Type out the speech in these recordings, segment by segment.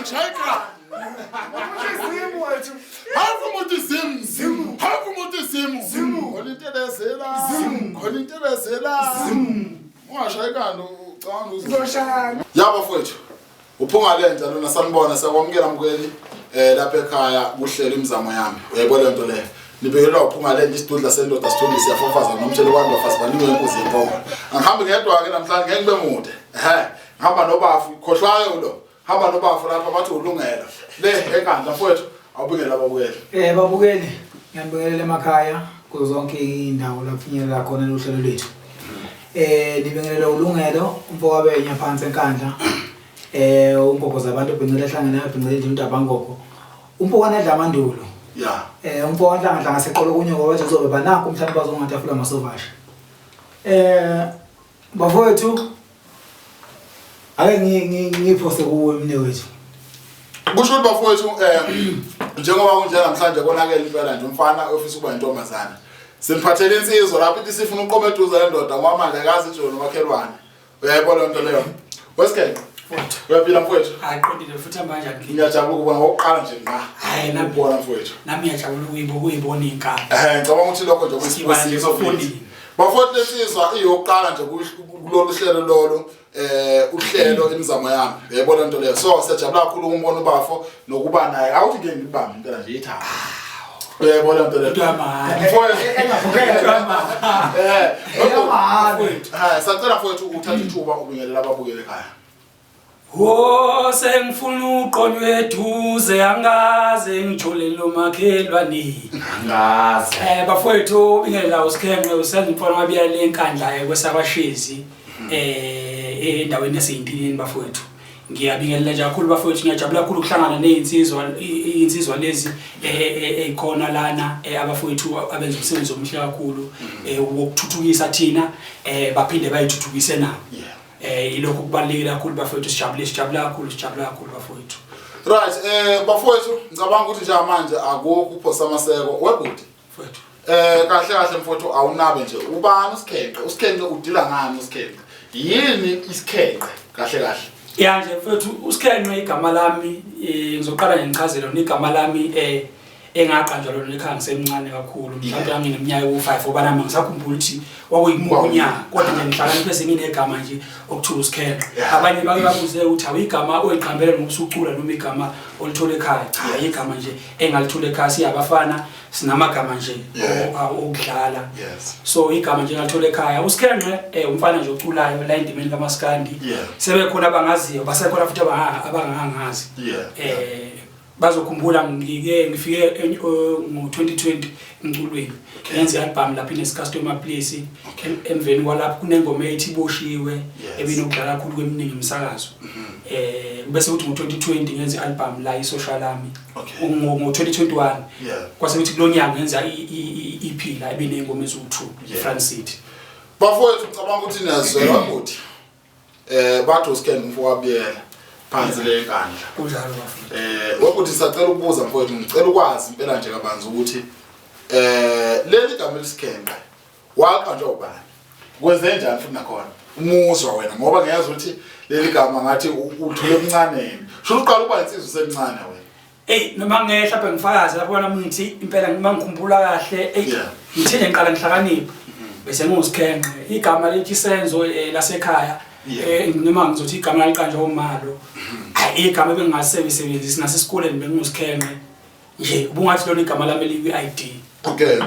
Ngishaya ikhanda. Zimu wethu. Hafu muthi zimu. Zimu. Hafu muthi zimu. Zimu. Khona into elezela. Zimu. Khona into elezela. Zimu. Ungashaya ikhanda ucabanga uze. Uzoshaya. Ya bafowethu. Uphunga lenja lona sanibona siyakwamukela mkweli lapha ekhaya kuhlela imizamo yami. Uyayibona lento leyo. Nibhekelwa uphunga lenja isidudla sendoda sithombe siyafafaza nomtshelo abantu bafazi banikwe inkuzi yempongo. Angihambi ngedwa ke namhlanje ngeke ngibe mude. Ehhe, ngihamba nobafu khohlwayo lo. Hamba nobafu lapha bathi ulungelo. Le enkandla mfowethu awubingela ababukeli. Babukeli, ngiyanibingelela emakhaya kuzo zonke indawo la kufinyelela khona lohlelo lwethu. Nibingelela ulungelo umfowabenya phansi enkandla. Ungogo zabantu obhincela ehlangene abhincela endlini udabangogo. Umfowani edla amandulo. Yeah. Umfowani hlanga hlanga seqolo kunye ngoba bathi kuzobe banakho mhlawumbe bazongatafula masovasha. Bafowethu ake ngiphose kuwe mnewethu. Kusho ukuthi bafowethu njengoba kunje namhlanje konakele impela nje umfana ofisa ukuba intombazane. Simphathele insizwa lapho ithi sifuna uqoma eduze lendoda ngoba manje akazi nje nomakhelwane. Uyayibona lento leyo. Weskenqe. Mfowethu. Uyaphila mfowethu? Aqondile futhi hamba kanjani? Ngiyajabula ukubona ngokuqala nje ngqa. Hayi nami Ukubona mfowethu. Nami ngiyajabula ukuyibona inkabi. Ngicabanga ukuthi lokho nje Siba nje kuyisibusiso bafundini. futhi. Bafowethu lesizwa iyokuqala nje kulolu hlelo lolu uhlelo imizamo yami. Uyayibona lento leyo. So siyajabula kakhulu ukumbona ubafo nokuba naye. Awuthi ngeke ngibambe impela nje ithanga. Uyayibona lento leyo. Into yamahhala. Mfowethu. Engakhokhela. Into yamahhala. Eyamahhala. Sacela mfowethu uthathe ithuba ubingelela ababukeli ekhaya. Wo sengifuna uqonywe eduze angaze ngijole lo makhelwane. Angaze. Bafowethu ubingelela uSikhenqe usenza umfana wabiya le nkandla kwesakwashezi endaweni yaseyintinini bafowethu. Ngiyabingelela nje kakhulu bafowethu, ngiyajabula kakhulu ukuhlangana nezinsizwa insizwa lezi ezikhona lana abafowethu abenza umsebenzi omuhle kakhulu wokuthuthukisa thina baphinde bayithuthukise nabo. Ilokho kubalulekile kakhulu bafowethu, sijabule sijabula kakhulu sijabula kakhulu bafowethu. Right, bafowethu ngicabanga ukuthi njengamanje akukho uphosa amaseko webhuti. Mfowethu. Kahle kahle mfowethu awunabe nje ubani uSikhenqe? uSikhenqe udila ngani uSikhenqe? Yini iSikhenqe kahle kahle? Ya nje mfowethu uSikhenqe igama lami ngizoqala nje ngichazele igama lami engaqanjwa lona ekhaya ngisemncane kakhulu mhlawumbe ngangineminyaka ewu-5 ngoba nami ngisakhumbula ukuthi kwakuyimuphi unyaka kodwa nje ngihlakaniphe senginegama nje okuthiwa uSikhenqe. Abanye bake babuze ukuthi awu igama oyiqambele noma usucula noma igama olithola ekhaya. Cha, igama nje engalithola ekhaya siyabafana sinamagama nje okudlala. So igama nje ngalithola ekhaya uSikhenqe umfana nje oculayo la endimeni kaMaskandi. Sebekhona abangaziyo basekhona futhi abangangazi. Bazokhumbula ngike ngifike ngo-2020 emculweni ngenza i-album lapha ine-customer place. Emveni kwalapho kunengoma ethi Iboshiwe ebinokudlala kakhulu kweminingi imisakazo. Bese kuthi ngo-2020 ngenza i-album la i-social lami. Ngo-2021 kwase kuthi kulonyaka ngenza i-EP la ebiney'ngoma eziwu-2 i-Front City. Bafowethu ngicabanga ukuthi niyazwela futhi. Bathi uSikhenqe umfowabiyela phansi le nkandla. Kunjalo bafowethu. Wakuthi sacela ukubuza mfowethu, ngicela ukwazi impela nje kabanzi ukuthi leli gama eliSikhenqe waqanjwa ubani? Kwenze njani futhi nakhona? Umuzwa wena ngoba ngiyazi ukuthi leli gama ngathi uthule emncaneni. Sho uqala ukuba insizwa usemncane wena. Ey noma ngehla lapha ngifakaze lapho nami ngithi impela ngima ngikhumbula kahle ey ngithe nje ngiqala ngihlakanipha bese ngiwuSikhenqe igama lethi Senzo lasekhaya noma ngizothi igama laliqanjwa umalo. Hayi igama ebengingasebenzisi nasesikoleni bengiwuSikhenqe nje ubungathi lona igama lami elikwi ID. Okay.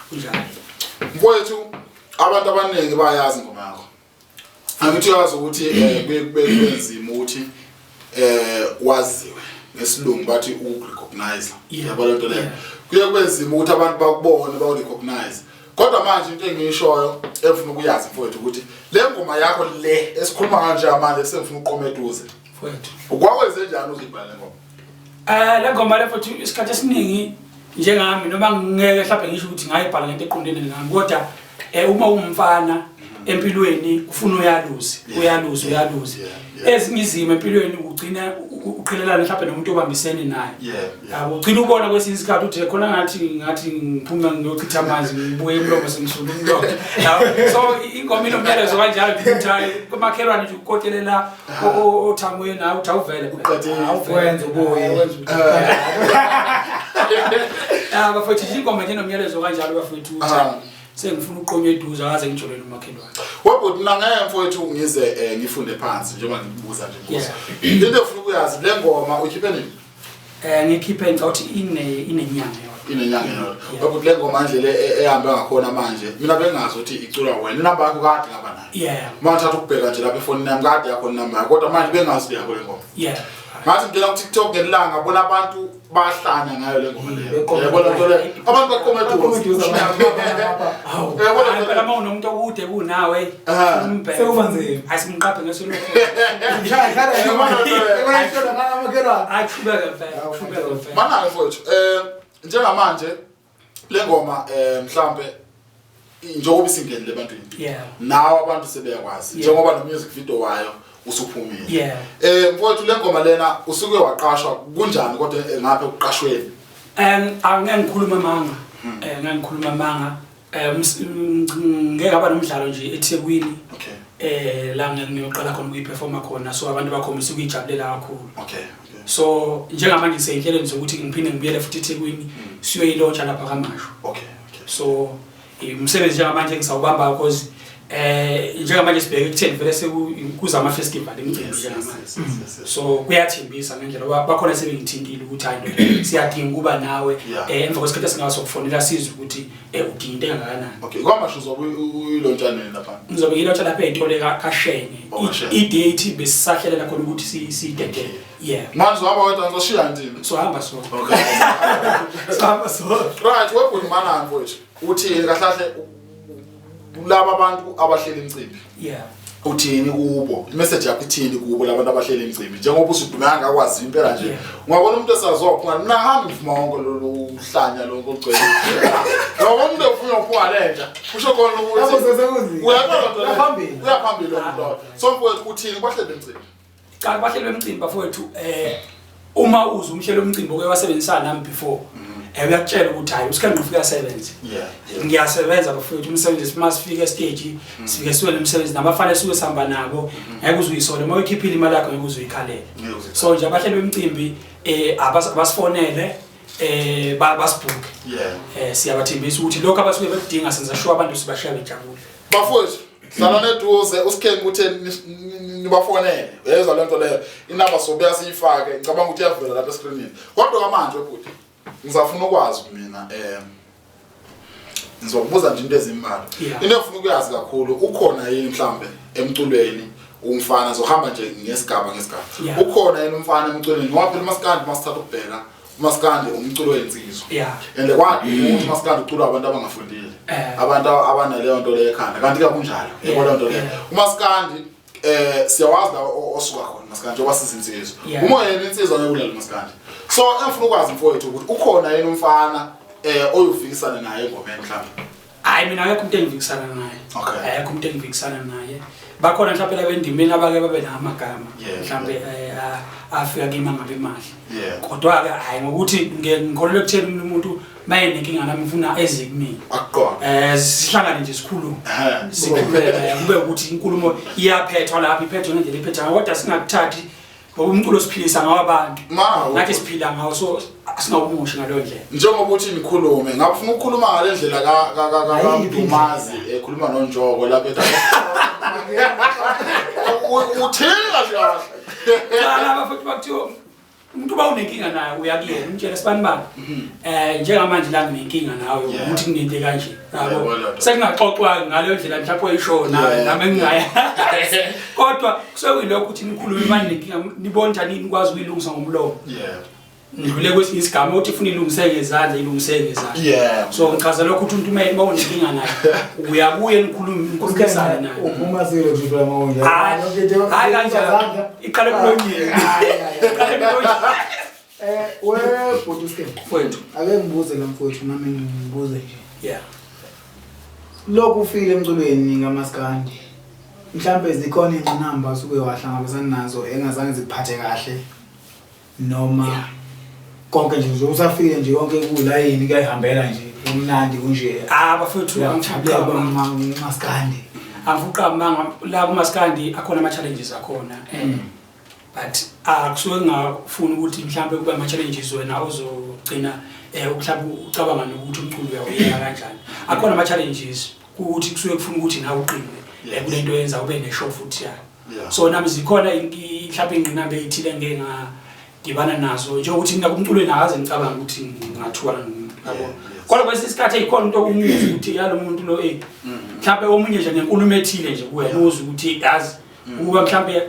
Kunjalo. Mfowethu abantu abaningi bayazi ingoma yakho. Angithi uyazi ukuthi kube kuyenzima ukuthi waziwe ngesilungu bathi ukurecognize. Yabo lento leyo. Kuye kube nzima ukuthi abantu bakubone bakurecognize. Kodwa manje into engiyishoyo engifuna ukuyazi mfowethu ukuthi le ngoma yakho le esikhuluma ngayo nje manje sengifuna uqome eduze. Mfowethu. Kwakwenze njani uzibhale le ngoma? Le ngoma le futhi isikhathi esiningi njengami noma ngeke mhlawumbe ngisho ukuthi ngayibhala ngento eqondene nami kodwa uma uwumfana Empilweni ufuna uyaluze, uyaluze, uyaluze. Ezinye izimo empilweni ugcina uqhelelana mhlawumbe nomuntu obambisene naye. Yabo, ugcina ubona kwesinye isikhathi uthi khona ngathi ngiphuma ngiyochitha amanzi, ngibuye umlomo sengisula umlomo. Yabo, so ingoma inomyalezo kanjalo nje ukuthi hayi, kumakhelwane nje ukotelela othangweni, hayi, uthi awuvele. Uqedile. Awuvele. Wenza ubuye. Wenza ubuye. Ya bafethu, nje ingoma nje inomyalezo kanjalo bafethu, ukuthi sengifuna uqonywa eduze, akaze ngijolele umakhelwane. Webhuti, mina ngeke mfowethu ngize ngifunde phansi njengoba ngikubuza nje mbuzo. Into engifuna ukuyazi, le ngoma uyikhiphe nini? Ngikhiphe ngicabanga ukuthi inenyanga yodwa. Inenyanga yodwa. Yeah. Webhuti, le ngoma indlela ehambe ngakhona manje, mina bengazi ukuthi iculwa wena. Inamba yakho kade ngaba nayo. Uma ngithatha ukubheka nje lapha efonini yami kade yakho inamba yakho, kodwa manje bengazi yakho le ngoma. Ngathi ngingena ku TikTok ngelanga bona abantu bahlanya ngayo le ngoma leyo. Beqoma Yabona nto leyo. Abantu baqoma Baqoma eduze. eduze abantu ngapha. Hawu. Yabona Hayi, nto phela leyo. uma unomuntu okude kunawe, umbheke. Sekuba nzima. Hayi, simqaphe ngeso lokho. Mshaya, hlala Yabona nto leyo. yabona ishoda ngala makhelwane. Hayi, qhubeka mfethu, Hawu, qhubeka madoda. mfethu. Mana mfowethu, njengamanje le ngoma mhlambe njengoba isingenile ebantwini. Nawe abantu sebeyakwazi njengoba no music video wayo usuphumile. Mfowethu, le ngoma lena usuke waqashwa kunjani kodwa ngapha ekuqashweni? Angeke ngikhuluma amanga. Ngeke ngikhuluma amanga. Ngeke aba nomdlalo nje eThekwini. La ngiyoqala khona ukuyiperforma khona, so abantu bakhombisa ukuyijabulela kakhulu. So njengamanje ngiseyinhlelweni zokuthi ngiphinde ngibuyele futhi eThekwini, siyoyilauncha lapha kaMashu. So umsebenzi njengamanje ngisawubamba because njengamanje sibheke ekutheni vele sekuza ama festival imicimbi njengamanje. So kuyathembisa ngendlela bakhona sebengithintile ukuthi hayi ndoda, siyadinga ukuba nawe. Emva kwesikhathi esingasokufonela sizwe ukuthi udinga into engakanani. Okay, kwaMashu uzobe uyilauncha nini lapha? Ngizobe ngiyilauncha lapha ey'tolo kaShenge. Oh, kaShenge. I-date besisahlelela khona ukuthi siyidedele. Manje uzohamba wedwa, ngizoshiya ndini? Sohamba so. Okay. Sohamba so. Right, webhuti manani mfowethu? Uthini kahle kahle kulaba abantu abahleli imicimbi? Uthini kubo? I-message yakho ithini kubo labantu abahleli imicimbi? Njengoba usudume kangakwazi impela nje. Ungabona umuntu esazophuma, mina ngihambi ngivuma wonke lolu hlanya lonke olugcwele. Ungabona umuntu efuna ukuphuma lenja. Kusho khona ukuthi Lapho sesekunzima. Uyabona nto leyo? Uyaphambili. Uyaphambili lo muntu. So mfowethu uthini kubahleli imicimbi? Cha, kubahleli bemicimbi bafowethu, uma uza umhlelo womcimbi oke wasebenzisana nami before, uyakutshela ukuthi hayi, uSikhenqe ufika asebenze. Ngiyasebenza bafowethu, umsebenzi uma sifika estage, sifike siwe nomsebenzi nabafana esuke sihamba nabo, ngeke uze uyisole, uma uyikhiphile imali yakho ngeke uze uyikhalele. Ngeke uze uyikhalele. So nje abahleli bemicimbi abasifonele, basibhuke. Siyabathembisa ukuthi lokho abasuke bekudinga senza sure abantu sibashiya bejabule. Bafowethu, hlala neduze uSikhenqe uthe nibafonele. Uyezwa lento leyo. Inamba sobuya siyifake. Ngicabanga ukuthi iyavela lapha escreenini. Kodwa manje bhuti, ngizafuna ukwazi mina ngizokubuza nje into ezimbalwa. Into engifuna ukuyazi kakhulu, ukhona yini mhlambe emculweni umfana, ngizohamba nje ngesigaba ngesigaba. Ukhona yini umfana emculweni? Ngoba phela umaskandi masithatha ukubheka, umaskandi umculo wensizwa. And kwathi ukuthi umaskandi uculwa abantu abangafundile. Abantu abanaleyo nto leyo ekhanda. Kanti ke kunjalo. Yebo leyo nto leyo. Umaskandi siyawazi la osuka khona umaskandi njengoba sizinsizwa. Uma yena insizwa ngeke ulale umaskandi. So engifuna ukwazi mfowethu ukuthi ukhona yini umfana oyofikisana naye engomeni mhlawumbe? Hayi, mina akekho umuntu engifikisana naye. Akekho umuntu engifikisana naye. Bakhona mhlawumbe laba endimeni abake babe namagama. Mhlawumbe afika kimi angabe mahle. Kodwa ke hayi ngokuthi ngikholelwa ekutheni umuntu mayenenkinga nami ngifuna eze kumina. Akuqonde. Sihlangane nje sikhulume. Sikhulume, kube ukuthi inkulumo iyaphethwa lapha, iphethwe ngendlela iphetha ngayo, kodwa singakuthathi ngoba umculo siphilisa ngawo abantu. Nathi siphila ngawo, so singawumushi ngaleyo ndlela. Njengoba uthi nikhulume, ngabe ufuna ukukhuluma ngale ndlela Ayiphi indlela? kaMdumazi ekhuluma noNjoko lapha ethi uthini kahle kahle? Cha, laba futhi bakuthiwa umuntu uma unenkinga naye uyakuyena umtshele sibani bani. Njengamanje la nginenkinga nawe ukuthi kunento kanje. Yabo. Yebo, loo nto. Sekungaxoxwa ngaleyo ndlela mhlawumbe oyisho nawe, nami ngingaya. Kodwa kusekuyilokho ukuthi nikhulume manje nenkinga, nibone njani nikwazi ukuyilungisa ngomlomo. Ngidlule kwesinye isigaba ukuthi ufuna ilungiseke ngezandla, ilungiseke ngezandla. So ngichaza lokho ukuthi umuntu uma unenkinga naye, uyabuye nikhulume, nikhulumisane naye. Uphuma sile nje phela uma unjalo. Hayi, Yonke into hayi kanjalo. izandla. Iqale emlonyeni. Hayi, hayi, hayi. Iqale emlonyeni. We bhuti Sken. Mfowethu. Ake ngibuze la mfowethu, nami ngibuze nje. Lokhu ufile emculweni kamaskandi. Mhlambe zikhona ingqinamba osuke wahlangabezana nazo engazange zikuphathe kahle noma konke nje nje usafile nje konke kulayini kuyayihambela nje kumnandi kunje. Ah bafethu Uyajabulela angifuni kumaskandi. Angifuqamanga la kumaskandi akhona ama challenges akhona but akusuke ngingafuni ukuthi mhlambe kube ama challenges wena ozogcina mhlawumbe ucabanga nokuthi umculo uyawuyeka kanjani. Akhona ama challenges ukuthi kusuke kufuna ukuthi nawe uqine kule nto yenza ube neshow futhi yayo. So nami zikhona mhlawumbe ingqinamba eyithile engeke ngadibana nazo njengokuthi mina kumculweni akaze ngicabanga ukuthi ngingathuka yabo. Kodwa kwesinye isikhathi eyikhona into okumuzwa ukuthi yalo muntu lo mhlawumbe omunye nje ngenkulumo ethile nje kuwena uzwe ukuthi yazi ukuba mhlawumbe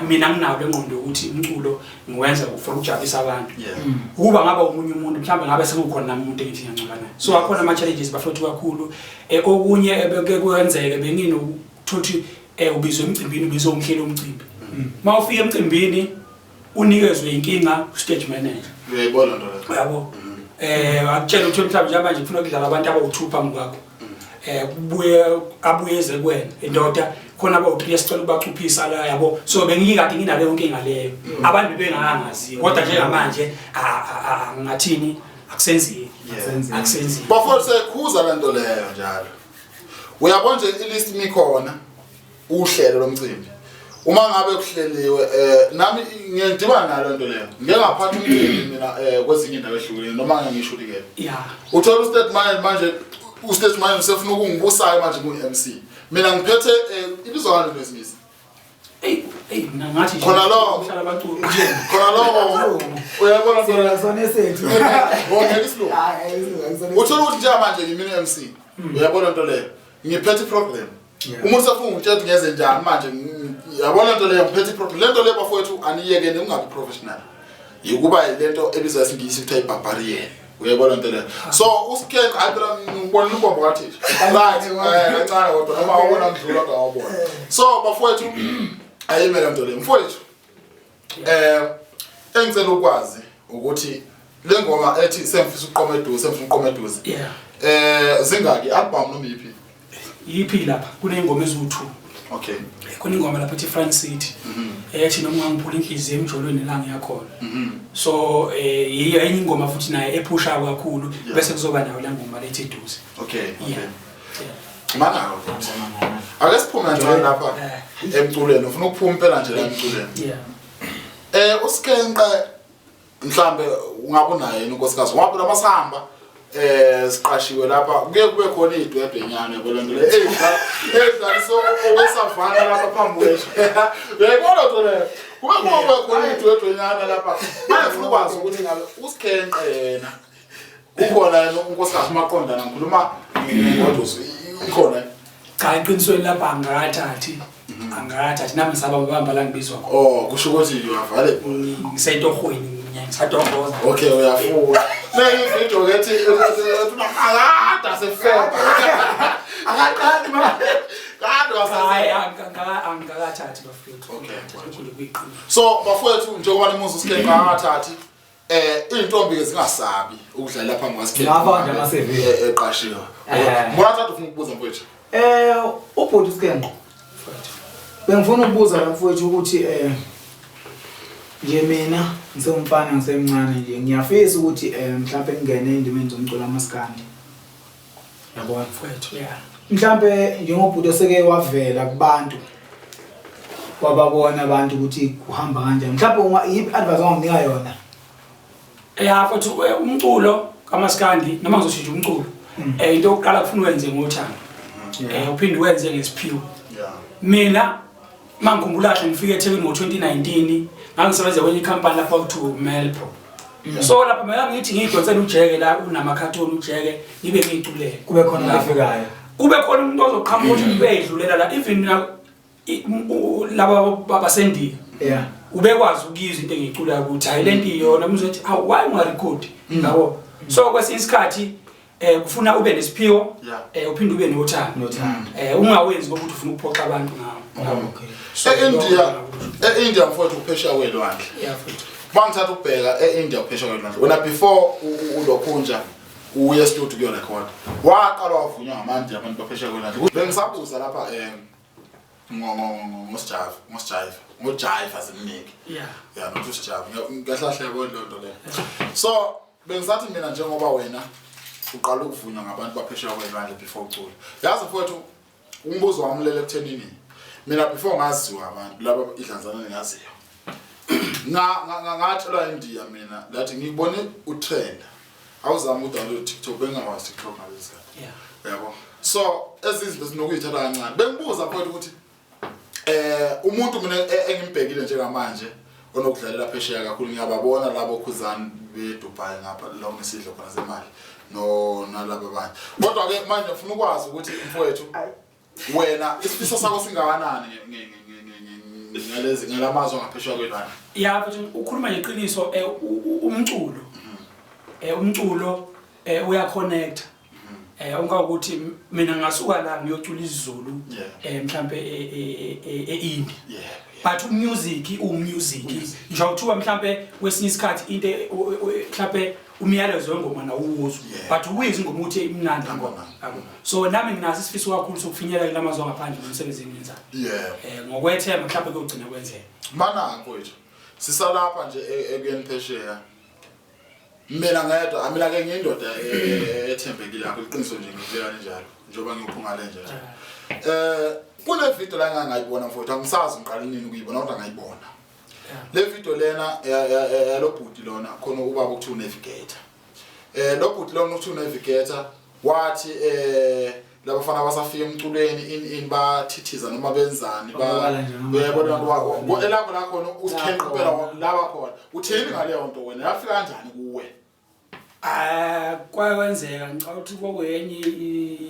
mina nginawo le ngqondo yokuthi umculo ngiwenza for ukujabulisa abantu. Ukuba ngaba omunye umuntu mhlawumbe ngabe sekukhona nami umuntu engithi ngiyancula naye. So akhona ama challenges bafowethu kakhulu. Okunye ebeke kwenzeke benginokuthothi ubizwe emcimbini, ubizwe umhleli womcimbi. Uma ufika emcimbini unikezwe inkinga stage manager. Uyayibona nto leyo. Uyabo? Akutshela ukuthi mhlawumbe njengamanje ngifuna ukudlala abantu abawu2 phambi kwakho. Kubuye abuyeze kuwena indoda khona abawu3 esicela ukubacuphisa la yabo. So bengikade nginaleyo nkinga leyo. Abantu bengangazi kodwa njengamanje ngathini akusenziwe. Akusenziwe. Bafowethu sekhuza lento leyo njalo. Uyabona nje ilist mikhona uhlelo lomcimbi. Uma ngabe kuhleliwe nami ngiyadibana nalo nto leyo. Ngeke ngaphatha umcimbi mina kwezinye indawo ehlukene noma ngeke ngisho ukuthi ke. Uthola ustate manager manje, ustate manager usefuna ukungibusayo manje ku MC. Mina ngiphethe ibizwa kanjani lesingisi? Ey, ey mina ngathi nje Khona lo. uhlala abaculi. Khona lo uyabona nto leyo. Sona esethu. Wona isilungu. Hayi, isilungu. Uthola ukuthi njengamanje ngimina MC. Uyabona nto leyo. Ngiphethe iprogram. Umuntu sefuna ungitshela ukuthi ngenze njani manje yabona nto leyo ngiphethe iprogram. Lento leyo bafowethu aniyekeni ungabi professional. Yikuba lento ebizwa isingisi kuthiwa ibarbarian. Uyayibona nto leyo. So uSkeng hayi phela ngibona ubombo kathisha. Right, kancane kodwa noma wabona ngidlula kodwa awubona. So bafowethu ayimele nto leyo. Mfowethu engicela ukwazi ukuthi le ngoma ethi sengifisa ukuqoma eduze, sengifuna ukuqoma eduze. Zingaki album noma iphi? Yiphi lapha? Kuneyingoma eziwu2. Okay. Khona ingoma lapha ethi Front City. Ethi noma ungangiphula inhliziyo emjolweni la ngiyakhona. So yiyo enye ingoma futhi naye ephusha kakhulu bese kuzoba nayo le ngoma lethi eduze. Okay. Okay. Mana ake siphume nje lapha emculweni, ufuna ukuphuma impela nje la emculweni. uSkhenqe mhlambe ungabe unaye yini unkosikazi ngoba phela masihamba siqashiwe lapha kuye kube khona idwebhe nyana yabo lento le edlaliso owesavana lapha phambi kwethu. Uyayibona nto leyo, kube kube khona idwebhe nyana lapha. Manje ufuna ukwazi ukuthi ngabe uSkhenqe yena ukhona yena unkosikazi umaqondana, ngikhuluma ngengoduso ikhona. Cha, eqinisweni lapha angikathathi. Angikathathi nami ngisaba ubamba la ngibizwa khona. Oh, kusho ukuthi you are available. Ngisetohweni ngisatongoza. Okay, uyafuna. Nake ivideo ke ethi akade sefeba. Akaqali ma. Kade wasase. Hayi, angikathathi bafowethu. Okay. Angikathathi kuyiqiniso. So bafowethu njengoba nimuza uSkhenqe akathathi intombi ke zingasabi ukudlala phambi kwaSkhenqe. Ngapha nje ama CV. Eqashiwe. Ngibona thatha ufuna ukubuza mfowethu. Ubhuti uSkhenqe. Bengifuna ukubuza la mfowethu ukuthi nje mina ngisengumfana ngisemncane nje ngiyafisa ukuthi mhlawumbe ngingene endimeni zomculo amaskandi. Yabona mfowethu, yeah. Mhlambe njengobhuti oseke wavela kubantu wababona abantu ukuthi kuhamba kanjani. Mhlambe yiphi advice ongamnika yona? Yeah, mfowethu, umculo kamaskandi noma ngizoshintsha umculo. Into yokuqala kufuna uwenze ngothando. Uphinde uwenze ngesiphiwo. Mina mangikhumbula kahle ngifike eThekwini ngo-2019 ngangisebenza kwenye ikhampani lapha kuthiwa Melpro. So lapha mina ngithi ngiyidonsela ujeke la unamakhathoni ujeke ngibe ngiyiculele. Kube khona ofikayo. Kube khona umuntu ozoqhamuka ukuthi ubeyidlulela la even laba basendiya. Ubekwazi ukuyizwa into engiyiculayo ukuthi hayi lento iyona umuzwe ethi awu why ungarecord yabo. So kwesinye isikhathi kufuna ube nesiphiwo, uphinde ube nothando. Nothando. Ungawenzi ngokuthi ufuna ukuphoxa abantu ngawo. Okay. So, E-India mfowethu uphesheya kwelwandle. Yeah, mfowethu. Bangithatha ukubheka e-India uphesheya kwelwandle. Wena before ulokhunja Uye e-studio kuyorekhoda. Waqala wavunywa ngamanje abantu baphesheya kwelandle. Bengisabuza lapha ngosijayiva, ngosijayiva, ngojayiva zimnike. Yeah, not usijayiva. Ngiyahlahla yabo leyo nto leyo. So bengisathi mina njengoba wena uqala ukuvunywa ngabantu baphesheya kwelwandle before ucula. Yazi mfowethu umbuzo wami lele ekuthenini mina before ngaziwa abantu laba idlanzana ningaziyo. Ngatshelwa iNdiya mina lathi ngikubone utrend. Awuzama udownload TikTok bengawazi TikTok ngalesi sikhathi. Yabo. So ezizinto sinokuyithatha kancane. Bengibuza mfowethu ukuthi umuntu mina engimbhekile njengamanje onokudlalela phesheya kakhulu ngiyababona labo khuzani beDubai ngapha la kunesidlo khona semali no nalabo abanye. Kodwa ke manje ngifuna ukwazi ukuthi mfowethu wena isifiso sakho singakanani ngalezi ngalamazwe ngaphesheya kwelwandle? Ya mfethu ukhuluma ngeqiniso umculo. Umculo uyaconnect. Ungakuthi mina ngasuka la ngiyocula isiZulu mhlambe eIndia. But umusic umusic ngisho kuthiwa mhlambe kwesinye isikhathi into mhlambe umyalezo wengoma nawuwuzwa but uyizi ingoma ukuthi imnandi ingoma yabo. So nami nginaso isifiso kakhulu sokufinyelela kulamazwe angaphandle ngomsebenzi engiwenzayo. Ngokwethemba mhlambe kuyogcina kwenzeka. Mana mfowethu sisalapha nje ekuyeni phesheya. Mina ngedwa, mina ke ngiyindoda ethembekile akho iqiniso nje ngibeka kanjalo njengoba ngiyophuma le nje. Kune video la engangayibona mfowethu angisazi ngiqale nini ukuyibona kodwa ngayibona. Le video lena yalo bhuti lona khona ubaba ukuthiwa unavigator. Lo bhuti lona ukuthiwa unavigator wathi labafana abasafika emculweni in bathithiza noma benzani ba uyabona abantu elakho la khona usikhenqa kuphela laba khona uthini ngaleyo nto wena yafika kanjani kuwe? Kwakwenzeka ngicabanga ukuthi kwakuyenye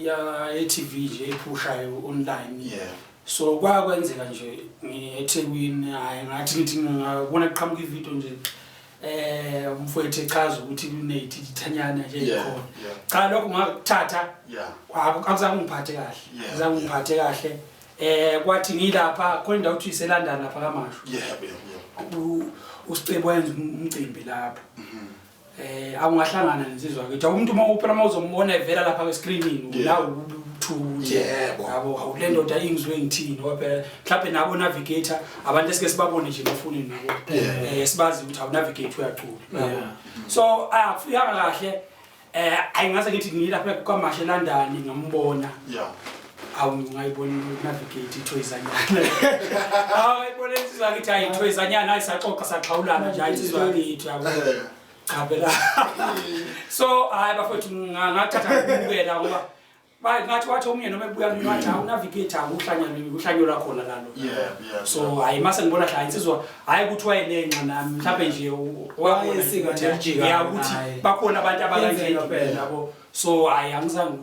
ya e-TV nje ephushayo online. So kwakwenzeka nje ngiyeThekwini hayi ngathi ngithi ngabona kuqhamuka ivideo nje umfowethu echaza ukuthi kuneyithithanyana nje ekhona. Cha lokho ngakuthatha akuzange ngiphathe kahle. Akuzange ngiphathe kahle. Kwathi ngilapha khona indawo kuthiwa iseLondon lapha kaMashu. Usicebo wenza umcimbi lapha. Awungahlangana nensizwa kithi. Umuntu uma uphela uma uzombona evela lapha kwe-screening la uthuthe. Yabo hawu le ndoda ingizwe ngithini ngoba phela mhlawumbe nabo navigator abantu esike sibabone nje emafonini nabo. Sibazi ukuthi awu navigate uyacula. So akufikanga kahle. Ayingase ngithi ngilapha kwaMashu eLondon ngambona. Awu ngayibona navigate ithoyizanyana. Awu ngayibona insizwa kithi hayi ithoyizanyana hayi saxoxa saxhawulana nje hayi insizwa kithi yabo. Cha phela. So hayi bafethu ngathatha ukubukela ngoba ngathi wathi omunye noma ebuya mina wathi hawu navigate akuhlanyana uhlanyelwa khona lalo. So hayi mase ngibona hayi insizwa hayi ukuthi wayenenxa nami mhlawumbe nje wayesika nje ya ukuthi bakhona abantu abakanje yabo. So hayi angizange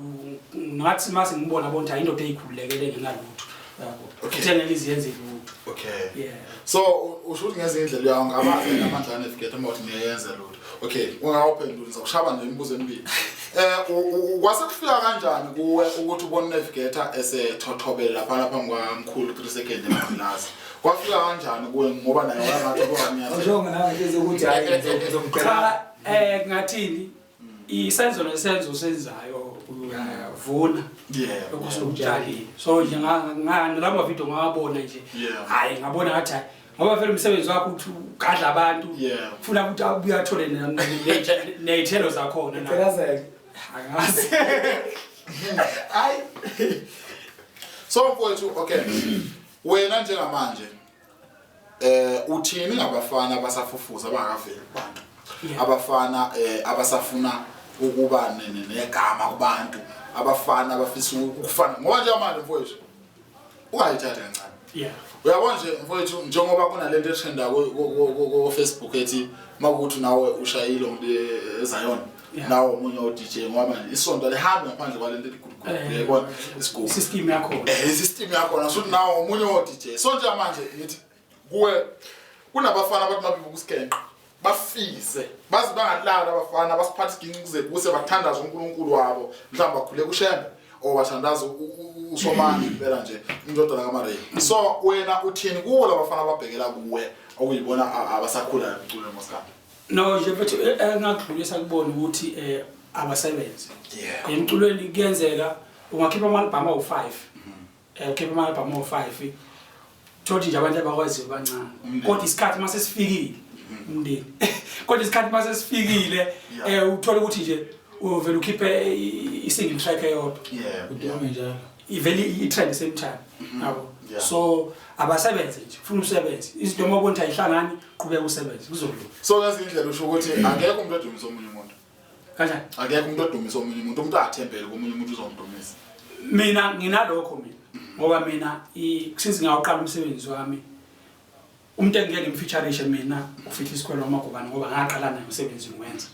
ngathi mase ngibona bona hayi indoda eyikhululekele ngenalutho yabo. Uthengele iziyenze lutho. So usho ukuthi ngezinye indlela uyangaba amandla navigate uma uthi ngiyenze lutho. Okay, ungawuphendula ngizokushaba nje imibuzo emibili. Kwase kufika kanjani kuwe ukuthi ubone navigator esethothobela lapha lapha kwamkhulu 3 seconds emgqilaza? Kwafika kanjani kuwe ngoba naye wayengathi kwamnyathela? Usho ngana nje ukuthi hayi ngizomqela. Cha ngathini? Isenzo nesenzo senzayo uyavuna. Lokho sokutshalile. So nje ngalama video ngawabona nje. Hayi ngabona ngathi hayi ngoba vele umsebenzi wakho uthi ugadla abantu. Ufuna ukuthi abuye athole nezithelo zakhona na. Phela Angazi. Hayi. So mfowethu okay. Wena njengamanje uthini ngabafana abasafufuza abangakaveli kubantu? Abafana abasafuna ukuba negama kubantu, abafana abafisa ukufana ngoba njengamanje mfowethu ungayithatha kancane. Uyabona nje mfowethu njengoba kunalento etrenda ku Facebook ethi makuthi nawe ushayile umuntu eZion nawe omunye o DJ ngoba manje isonto lihambi ngaphandle kwalento eligudugudu uyabona isigubu system yakho system yakho so nawe omunye o DJ. So nje manje ngithi kuwe kunabafana abathi mabibuka isigenqe bafise bazi bangalala abafana basiphatha isiginci kuze kuse bathandaza uNkulunkulu wabo mhlawumbe bakhule kushembe or bathandaza uSomandla impela nje indodana kaMaria. So wena uthini kuwo labafana ababhekela kuwe okuyibona abasakhula emculweni maskandi? No nje mfethu engakudlulisa kubona ukuthi Abasebenze. Yeah. Emculweni kuyenzeka ungakhipha ama-album awu-5. Ukhipha ama-album awu-5, thothi nje abantu abakwaziyo bancane. Umndeni. Kodwa isikhathi mase sifikile, umndeni. Kodwa isikhathi mase sifikile, uthole ukuthi nje uvela ukhiphe i-single track eyodwa. Udume njalo. Ivele i-trend same time. Yabo. So abasebenze nje, ufuna usebenze. Izinto uma ubona ukuthi ayihlangani, qhubeka usebenze, kuzolunga. So ngezinye indlela usho ukuthi akekho umuntu odumisa omunye umuntu. Kanjani? Akekho umuntu odumisa omunye umuntu, umuntu athembele komunye umuntu uzomdumisa. Mina nginalokho mina. Ngoba mina since ngawuqala umsebenzi wami, umuntu engike ngimfeatureishe mina ufihla isikwele wamagubane ngoba ngaqala naye umsebenzi ngiwenza.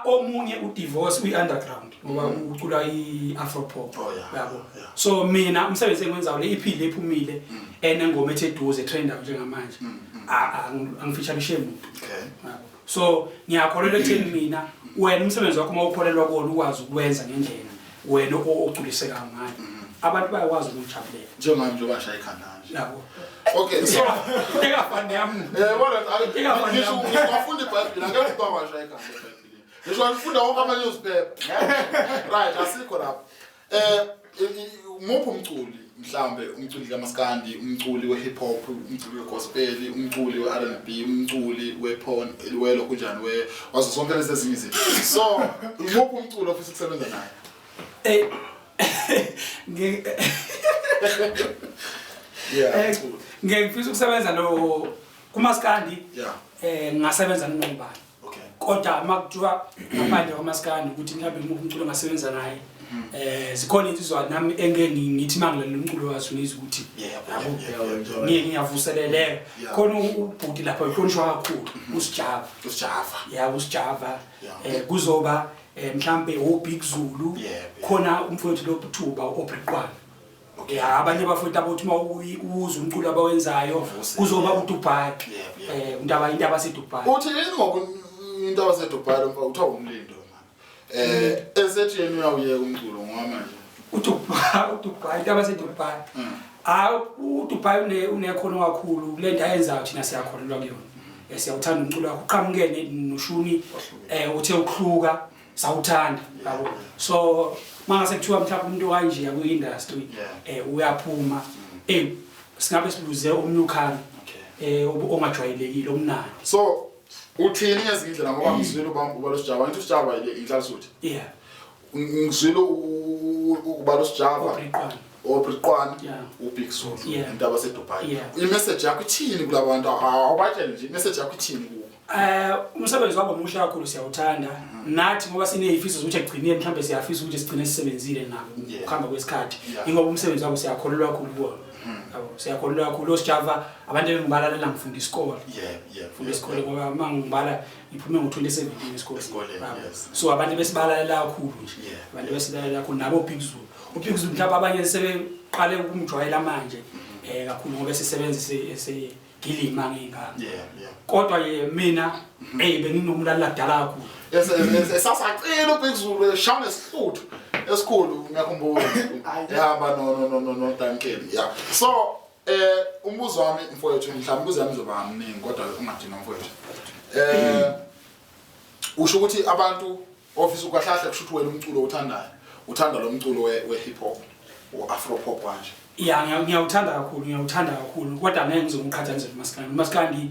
Omunye udivorce uyi-underground ngoba ucula i-afro pop. Oh, yeah. Yabo. Yeah. So mina umsebenzi engiwenzayo le EP le iphumile enengoma ethe eduze trendayo njengamanje. Angifeatureishe muntu. Okay. Yabo. So ngiyakholelwa ekutheni mina wena umsebenzi wakho uma ukholelwa kuwona ukwazi ukwenza ngendlela wena ogculiseka ngayo. Abantu bayakwazi ukujabulela. Njengami nje bashaya ikhanda nje. Yabo. Okay, so Engafani yami. Bona Ingafani ngisho yami. ngifunda iBhayibheli akekho umuntu owashaya ikhanda eBhayibhelini. Ngisho ngifunda wonke ama newspaper. Right, asikho lapho. Muphi umculi mhlambe umculi kaMaskandi, umculi we-hip hop, umculi we-gospel, umculi we-R&B, umculi we-porn, welokhu njani, wazo zonke lezi ezinye izinto. So, muphi umculi ofisa ukusebenza naye? Yeah, umculi. Ngifisa ukusebenza no kuMaskandi. Yeah. Ngingasebenza noma ubani. Okay. Kodwa uma kuthiwa ngaphandle kwaMaskandi ukuthi mhlawumbe ngimuphi umculo ongasebenza naye. Zikhona insizwa nami engeke ngithi mangilalela umculo wazo ngizwe ukuthi yabo, ngiyavuseleleka. Khona ubhuti lapha uhlonishwa kakhulu, uSjava. uSjava. Yeah, uSjava. Kuzoba mhlambe uBig Zulu. Khona umfowethu lo Buthuba uAubrey Qwana. Okay. Yeah, abanye abafowethu abathi uma uwuza umculo abawenzayo, Uvuse. kuzoba uDubai. Yeah, yeah. Into abaseDubai. Uthi yini ngoku into abaseDubai lo mfowethu uthiwa umlindo man. Esethi yena uyawuyeka umculo ngoba manje. uDubai, into abaseDubai. uDubai unekhono kakhulu kule ndawo ayenzayo, thina siyakholelwa kuyona. Siyawuthanda umculo wakhe, uqhamuke noshuni, uthe ukuhluka, sawuthanda, yabo. So mangase kuthiwa mhlawumbe umuntu kanje kwi-industry, uyaphuma, singabe siluze umnukhana, ongajwayelekile, omnandi. So uthini ngezinye indlela ngoba ngizwile ubaba uSjava, ngithi uSjava ile inhlalisuthi. Yeah. Ngizwile ubaba uSjava. Aubrey Qwana. Aubrey Qwana, Yeah. uBig Zulu, Yeah. into abaseDubai. Yeah. I-message yakho ithini kulabo bantu? Awubatshele nje i-message yakho ithini kubo? Umsebenzi wabo muhle kakhulu, siyawuthanda. Nathi ngoba sinezifiso zokuthi ekugcineni mhlambe siyafisa ukuthi sigcine sisebenzile nabo ukuhamba kwesikhathi. Ingoba umsebenzi wabo siyakholelwa kakhulu kuwona. Yabo, siyakholelwa kakhulu. OSjava abantu engibalalela ngifunda isikole. Ngifunda isikole ngoba uma ngibala ngiphume ngo-2017 esikoleni. Esikoleni, Yabo. yes. So abantu besibalalela kakhulu nje. Abantu besibalalela kakhulu nabo Big Zulu. UBig Zulu mhlawumbe abanye sebeqale ukumjwayela manje, kakhulu ngoba sisebenza esegilima ngey'ngane. Kodwa ke mina, benginomlaleli kudala kakhulu. Esasacela uBig Zulu eshaya nesihluthu esikhulu, ngiyakhumbula. Ehamba no Duncan. Yeah. So, umbuzo wami mfowethu, mhlawumbe imibuzo yami izoba miningi kodwa ungadinwa mfowethu. Usho ukuthi abantu ofisa ukwahlahla kusho ukuthi wena umculo othandayo, uthanda lo mculo we hip hop, o afro pop kanje. Yeah, ngiyawuthanda kakhulu, ngiyawuthanda kakhulu. Kodwa ngeke ngizomqhathanisa noMaskandi. uMaskandi,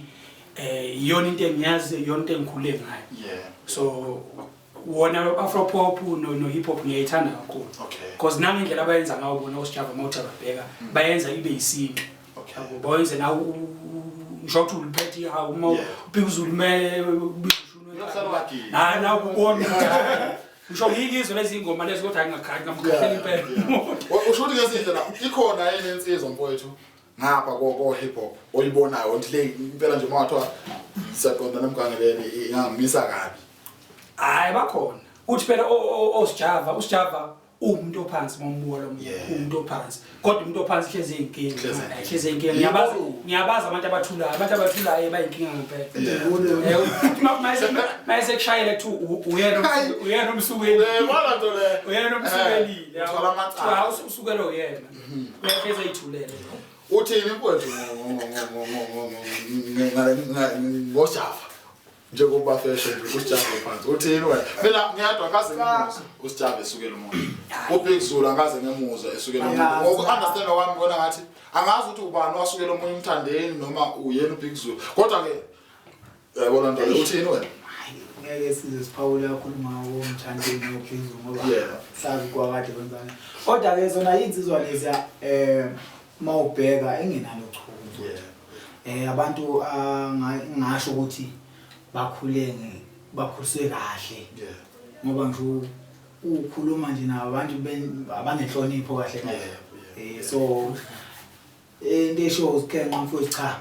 iyona into engiyazi, iyona into engikhule ngayo. So wona afro pop no hip hop ngiyayithanda kakhulu. Because nami indlela abayenza ngayo bona oSjava mawuthi ababheka, bayenza ibe yisintu. Yabo, bayenze na ngisho ukuthi uliphethe ihawu, uma uBig Zulu me Uyohlala wakini. Na ubona ukuthi ngisho ngiyizwe lezi ngoma lezi kodwa ngingakhathi ngamkhathela impela. Usho ukuthi ngezinye indlela ikhona yini insizwa mfowethu ngapha ko hip hop oyibonayo ukuthi le impela nje uma kuthiwa siyaqonda nomgangeleni ingangimisa kabi? Hayi, bakhona. Uthi phela oSjava, uSjava uwumuntu ophansi uma umbuka lo muntu, uwumuntu ophansi. Kodwa umuntu ophansi hlezi eyinkinga. Hlezi eyinkinga. Hlezi eyinkinga. Yebo. Ngiyabazi abantu abathulayo, abantu abathulayo bayinkinga ngempela. Uthi mayese kushayela kuthiwa uyena umsukeli. Yebo, nto le. Uyena umsukelile. Uthola amacala. Hawu, usukelo uyena. Uyahlezi eyithulele. Uthini mfowethu ngoSjava? Njengoba fashion nje uSjava phansi. Uthini wena? Mina ngiyadwa kaze ngimuzwe uSjava esukela umuntu. UBig Zulu angaze ngimuzwe esukela umuntu. Angazi. Ngoku understand kwami ngibona ngathi angazi ukuthi ubani wasukela omunye umthandeni noma uyena uBig Zulu. Kodwa ke yabona nto le, uthini wena? Hayi, ngeke size siphawule kakhulu ngawo umthandeni noBig ngoba sazi kwakade kwenzani. Kodwa ke zona insizwa leziya mawubheka engenalo chuku. Abantu ngasho ukuthi bakhule bakhuliswe kahle. Ngoba ngisho ukhuluma nje nabantu abanenhlonipho kahle kahle. So into esho uSkhenqe mfowethu, cha,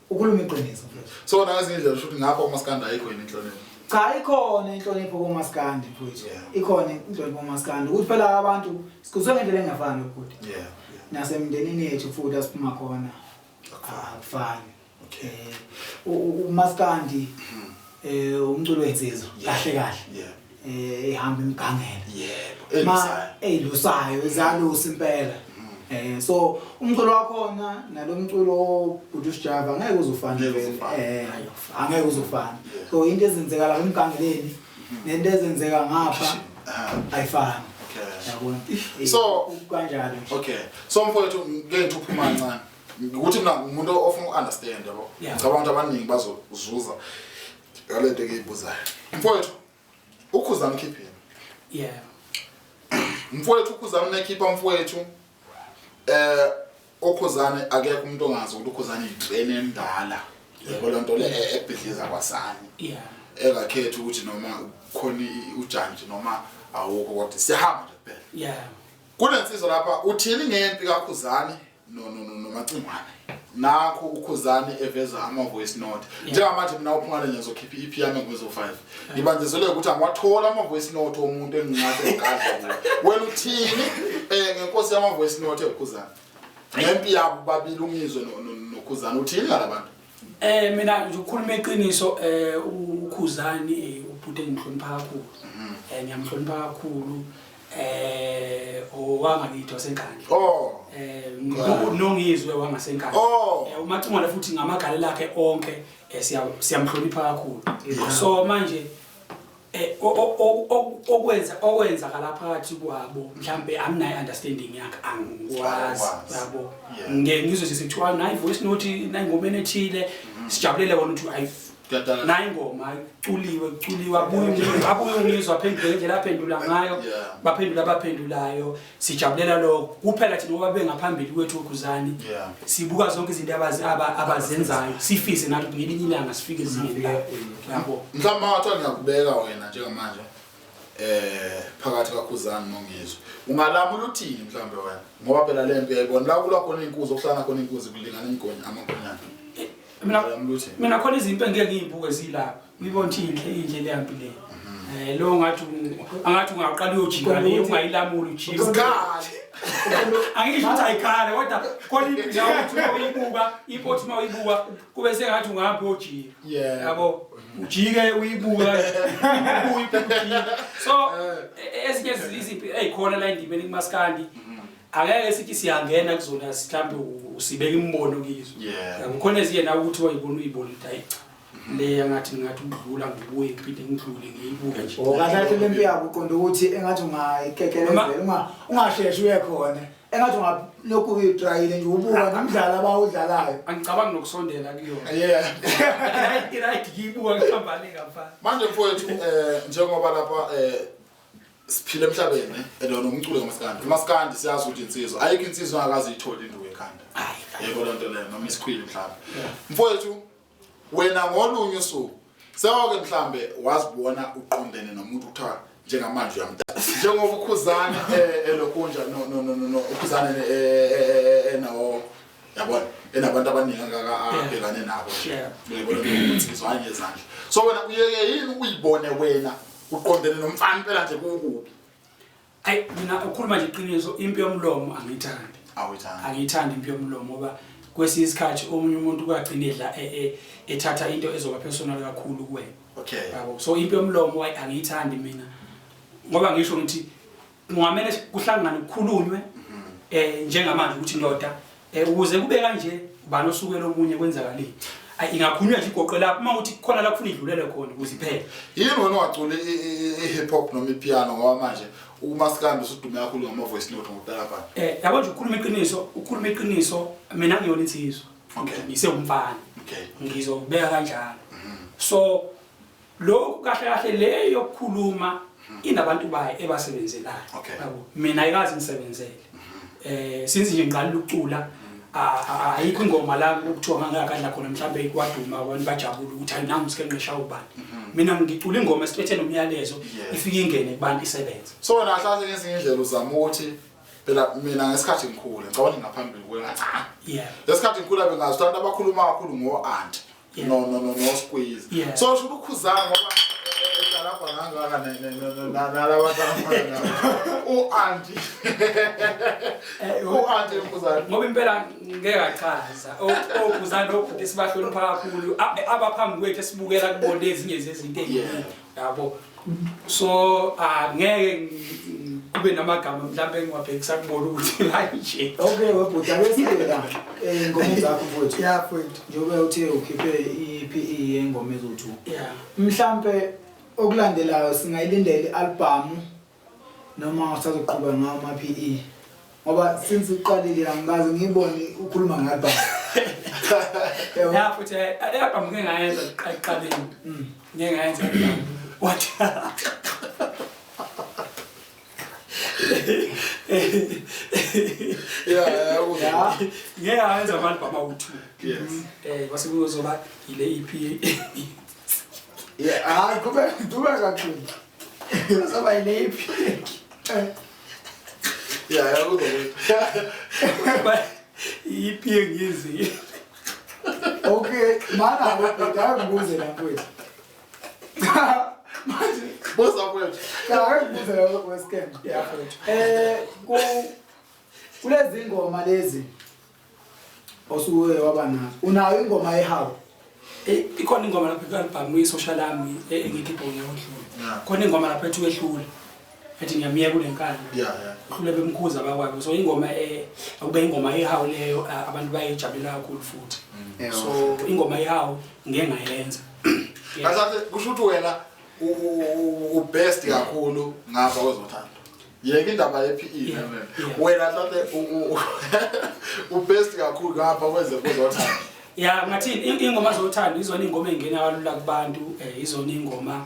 ukhuluma iqiniso mfowethu. So nazi indlela ukuthi ngapha uMaskandi ayikho yini inhlonipho? Cha, ikhona inhlonipho kuMaskandi mfowethu. Ikhona inhlonipho kuMaskandi. Ukuthi phela abantu sikuzwe ngendlela engafani ukuthi. Nasemndenini yethu futhi asiphuma khona. Akufani. uMaskandi umculo wensizwa kahle kahle. Ihamba imgangela. Yebo. Eyilusayo, izalusa impela. So umculo wakhona nalomculo uBhuti Sjava ngeke uzufane vele. Angeke uzufane. So into ezenzeka la emgangeleni nento ezenzeka ngapha ayifani. Yabona? So kanjalo nje. Okay. So mfowethu ngeke ngithi uphuma kancane. Ukuthi mina umuntu ofuna ukunderstand yabo. Ngicabanga ukuthi abaningi bazozuza ngalento engiyibuzayo. Mfowethu uKhuzani ukhiphile. Mfowethu uKhuzani unekhipha mfowethu. uKhuzani akekho umuntu ongazi ukuthi uKhuzani itrain endala. Yebo lonto le ebhidliza kwasani. Engakhethi ukuthi noma khona ujantshi noma awukho kodwa siyahamba nje kuphela. Kunensizwa lapha uthini ngempi kaKhuzani no no no noMacingwane. Nakho uKhuzani eveza ama voice note. Njengamanje mina uphumane ngizokhipha iEP yami ngwezo 5. Ngibanjezelwe ukuthi angiwathola ama voice note omuntu engingathi ngigadla kuwo. Wena uthini ngenkosi yama voice note eKhuzani? Ngempi yabo babili uNgizwe noKhuzani uthini ngalabantu? Mina nje ukukhuluma iqiniso uKhuzani ubhuti engimhlonipha kakhulu. Ngiyamhlonipha kakhulu. Owangakithi waseNkandla. NoNgizwe wangaseNkandla. uMacingwane futhi ngamagalelo akhe onke siyamhlonipha kakhulu. So manje okwenzakala phakathi kwabo mhlambe anginayo understanding yakhe angikwazi yabo. Ngeke ngizwe nje sekuthiwa nayi voice note nayingoma enethile sijabulele wona ukuthi ayi nayi ingoma iculiwe kuculiwe abuye ungizwa aphendule ngendlela aphendula ngayo baphendula abaphendulayo sijabulela lokho kuphela thina ngoba bengaphambili kwethu uKhuzani sibuka zonke izinto abazenzayo sifise nathi ngelinye ilanga sifike ezingeni labo yabo. Mhlawumbe wathiwa ngiyakubeka wena njengamanje phakathi kaKhuzani noNgizwe ungalamula uthini mhlawumbe wena ngoba phela le nto uyayibona la kulwa khona inkunzi okuhlangana khona inkunzi kulingana inkonya amankonyane. Mina khona izinto engeke ngiyibuke zilapha ngibona ukuthi inhle inhle le yampi le. Lo ngathi angathi ungaqala uyojika le ungayilamula ujike. Angisho ukuthi ayikhale kodwa khona impi la uthi uyibuka iphothi uma uyibuka kube sengathi ungahamba uyojika. Yabo ujike uyibuka ubuye ujike. So ezinye izimpi ezikhona la endimeni kumaskandi angeke sithi siyangena kuzona mhlawumbe usibeka imbono kizo. Yabo khona ezinye nawe ukuthi wayibona uyibona ukuthi hayi cha le ngathi ngathi udlula ngibuye ngiphinde ngidlule ngiyibuke nje. Kahle kahle lempi yakho uqonda ukuthi engathi ungayikekelezela ungasheshi uye khona. Engathi ungalokhu uyitrayile nje ubuka nomdlalo abawudlalayo. Angicabangi nokusondela kuyona. Right ngiyibuka ngihamba le ngapha. Manje mfowethu njengoba lapha siphila emhlabeni and nomculo kaMaskandi. uMaskandi siyazi ukuthi insizwa ayikho insizwa engakaze iyithole induku ekhanda. Yebo lonto leyo noma isikhwili mhlawumbe. Mfowethu wena ngolunye usuku sewake mhlambe wazibona uqondene nomuntu kuthiwa njengamanje uyamdala. Njengoba uKhuzani elokunja no no no no uKhuzani enawo yabona enabantu abaningi angaka abhekane nabo. Yebo insizwa ngezandla. So wena uyeke yini uyibone wena uqondene nomfana impela nje kukubi? Ayi mina ukukhuluma nje iqiniso impi yomlomo angiyithandi. Awuyithandi. Angiyithandi impi yomlomo ngoba kwesinye isikhathi omunye umuntu uyagcina edla ethatha into ezoba personal kakhulu kuwena. Yabo. So impi yomlomo ayi angiyithandi mina. Ngoba ngisho ngithi kungamele kuhlangane kukhulunywe njengamanje ukuthi ndoda ukuze kube kanje ubani osukela omunye kwenzakaleni. Ayi, ingakhulunywa nje igoqe lapho uma uthi khona la kufuna idlulele khona ukuze iphele. Yini wena ungaculi i-hip hop noma ipiano, ngoba manje umaskandi usudume kakhulu ngama-voice note ngokutalabhana? Yabo nje, ukhuluma iqiniso, mina ngiyona insizwa. Ngisewumfana. Ngizobeka kanjalo. So lokhu kahle kahle le yokukhuluma inabantu bayo ebasebenzelayo. Yabo, mina ayikazi ngisebenzele. Since nje ngiqala ukucula, ayikho ingoma la ukuthiwa ngangakadla khona mhlambe kwaduma, abantu bajabula ukuthi hayi, nangu sike ubani. Mina ngicula ingoma esiphethe nomyalezo, ifike ingene kubantu, isebenze. So wena kahle ngezinye indlela uzama ukuthi, phela mina ngesikhathi ngikhula, ngicabanga ngaphambili kuwe kancane, ngesikhathi ngikhula bengazi ukuthi abantu abakhuluma kakhulu ngo-anti no squeeze. So sho ukukhuzana ngoba etalapha kangaka nalabantu abafana nabo, u-anti ukhuzana. Ngoba impela ngeke achaza okhuzana obhuti esibahlonipha kakhulu, abaphambi kwethu esibukela kubona ezinye zezinto ey'ningi, yabo. So angeke kube namagama mhlawumbe engiwabhekisa kubona ukuthi kanje. Okay webhuti, ake sibe la ey'ngomeni zakho, mfowethu. Ya mfowethu. Njengoba uthe ukhiphe i-EP yengoma eziwu-2, mhlampe okulandelayo singayilindela i-album noma usazoqhubeka ngawo ama-PE? Ngoba since uqalile angikaze ngiyibone ukhuluma nge-album. Yabo. Ya futhi, i-album ngeke ngayenza ekuqaleni, ngeke ngayenza i-album. What? Yeah. Ngeke ngayenza ama-album awu-2. Kwase kuzoba ile EP. Yeah, hayi, kube kube kakhulu. Kuzoba ile EP. Yeah, kuzoba. I-EP engiyiziyo. Okay, mana webhuti, ake ngibuze la, mfowethu. Manje Buza, mfowethu. cha, ake ngibuze la weSkenge. Ya mfowethu. Kulezi ngoma lezi osuke waba nazo, unayo ingoma yehawu? Ikhona ingoma lapha ku-album kwi-social yami engikhipha ngonyaka odlule. Khona ingoma lapha ethi wehlule, ethi ngiyamiyeka kule nkani. Uhlule bemkhuza abakwabo. So ingoma akube ingoma yehawu leyo, abantu bayayijabulela kakhulu futhi. So ingoma yehawu ngeke ngayenza. Kahle, kusho ukuthi wena u-best kakhulu ngapha kwezothando. Yeke indaba ye-PE. Yeah. Wena mhlawumbe u-best kakhulu ngapha kwezothando. Ya, ngathini, ingoma zothando izona ingoma ey'ngena kalula kubantu, izona ingoma,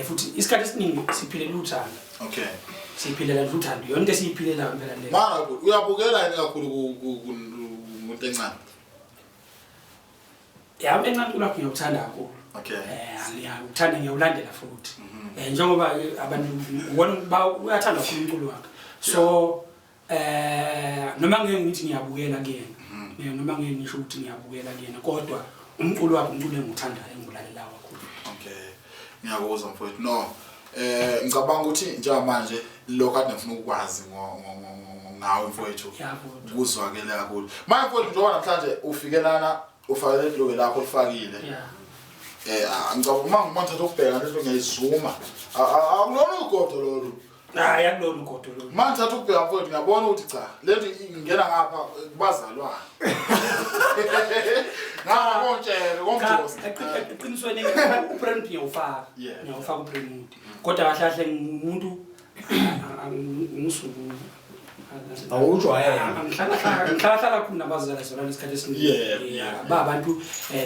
futhi isikhathi esiningi siphilela uthando. Siphilela nje uthando, yona into esiyiphilelayo impela leyo. Mara uyabukela yini kakhulu kumuntu encane? Ya, into encane kulakho ngiyawuthanda kakhulu. Ngiyawuthanda, ngiyawulandela futhi. Njengoba abantu ubona uyathanda kakhulu umculo wakhe. So noma ngeke ngithi ngiyabukela kuyena. Noma ngeke ngisho ukuthi ngiyabukela kuyena, kodwa umculo wakhe umculo engiwuthandayo, engiwulalelayo kakhulu. Okay. Ngiyakuzwa, mfowethu. No. Ngicabanga ukuthi njengamanje lokho kade ngifuna ukwazi ngawe, mfowethu, Yabo. kuzwakele kakhulu. Manje mfowethu, njengoba namhlanje ufike lana ufake lelo lakho olifakile. Ngicabanga uma ngithatha ukubheka lento ngiyayizuma. Akulona ugodo lolu. Hayi, akulona ugodo lolu. Uma ngithatha ukubheka, mfowethu, ngiyabona ukuthi cha, lento ingena ngapha kubazalwane. Ngapha kontshele Cha, komjosi. eqinisweni uBrand ngiyawufaka. Ngiyawufaka uBrand. Kodwa kahle kahle ngumuntu ngisuku Awujwayele. Ngihlala hlala kakhulu nabazala zona isikhathi esiningi. Ba abantu,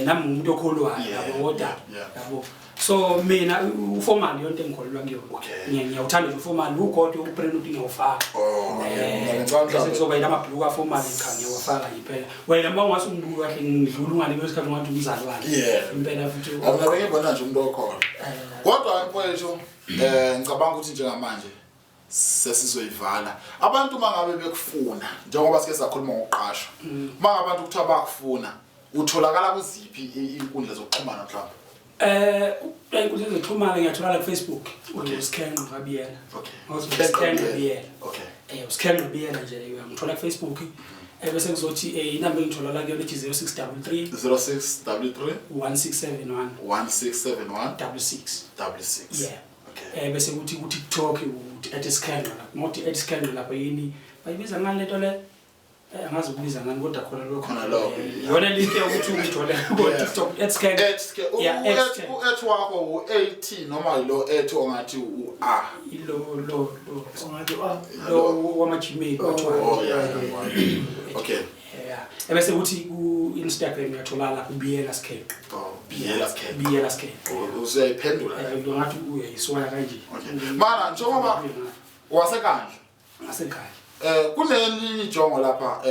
nami ngumuntu okholwayo, yabo, kodwa yabo. So mina u-formal yonke engikholelwa kuyona. Ngiyawuthanda nje u-formal, ugodo uBrand ngiyawufaka. Oh, ngiyacabanga Bese kuzoba yila mabhuluku a-formal, cha, ngiyawafaka nje impela. Wena uma ungase ungibuke kahle ngidlula ungaleki isikhathi ungathi umzalwane. Impela futhi. Angikabe ngibona nje umuntu okhona. Kodwa mfowethu, ngicabanga ukuthi njengamanje sesizoyivala. Abantu mangabe bekufuna, njengoba sike sakhuluma ngokuqashwa, mangabe abantu kuthiwa bakufuna, utholakala kuziphi inkundla zokuxhumana mhlawumbe? Inkundla zokuxhumana ngiyatholakala ku Facebook. USkhenqe kaBiyela. USkhenqe Biyela. USkhenqe Biyela nje uyangithola ku Facebook. Bese kuzothi inamba engitholakala kuyona ithi 0633 0633 1671 1671 66. 66. Yeah. Okay. Bese kuthi ku TikTok uthi @skhenqe lapho. Ngokuthi @skhenqe lapho, yini bayibiza ngale nto le? Angazi ukubiza ngani kodwa khona lokho. Khona lokho, yeah. Yona link yokuthi ungithole ku TikTok @Skenge. At Ske- Yeah, at Skenge. u-at wakho u-at noma lo at ongathi u-a. Ilo lo lo Ungathi ah lo wama Gmail kwathiwa. Oh yeah, yeah. Okay. Yeah. Ebese kuthi ku Instagram uyatholakala ku Biyela Skenge. Oh, Biyela Skenge. Biyela Skenge. Usuyayiphendula. Lo ngathi uyayiswaya kanje. Okay. Mana njengoba waseKandla. Ngasekhaya. Kunelinye ijongo lapha